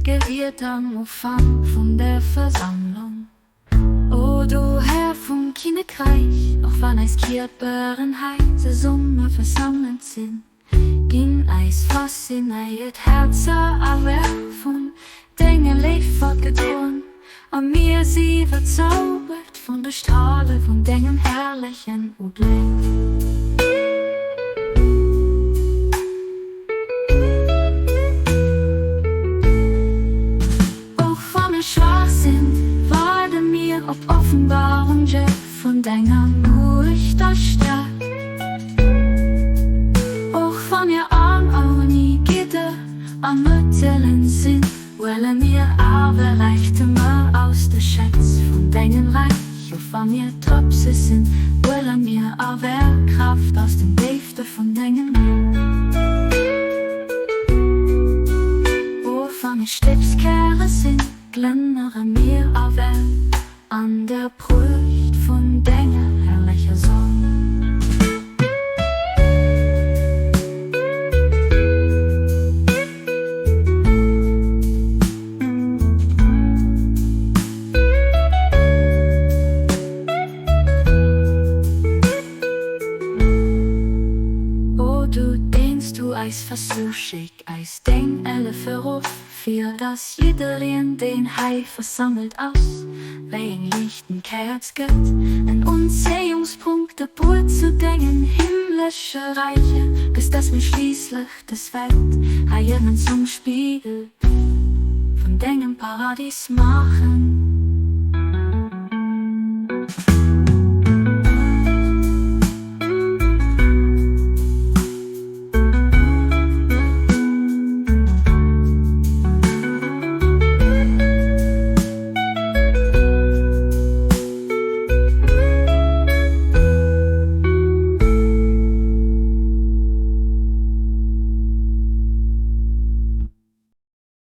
geriet am Ufank vun der Versammlung. O du Här vum Kinnekräich, och wann eis Kierperen hei zesumme versammelt sinn, ginn eis faszinéiert Häerzer awer vun denger Léift fortgedroen, a mir si verzaubert vun de Strale vun dengem herrlechen Ubléck. Och wa mir schwaach sinn, waarde mir op Offenbarunge vun denger Muecht a Stäerkt. Och wa mir arm ouni Gidder a Mëttelen sinn, huele mir awer Räichtemer aus de Schätz vun dengem Räich. Och wa mir Drëpse sinn, huele mir awer Kraaft aus den Déifte vun dengem Mier. Och wa mir Stéppskäre sinn, glënnere mir awer an der Pruecht vun denger herrlecher Sonn. O du, deens du eis versuchs, schéck eis deng Elef erof, fir dass jiddereen, deen hei versammelt ass, wéi eng liichtend Käerz gëtt, en Unzéiungspunkt, de Buet zu dengen himmlesche Räicher, bis dass mir schliisslech des Welt hei ënnen zum Spigel vun dengem Paradis maachen.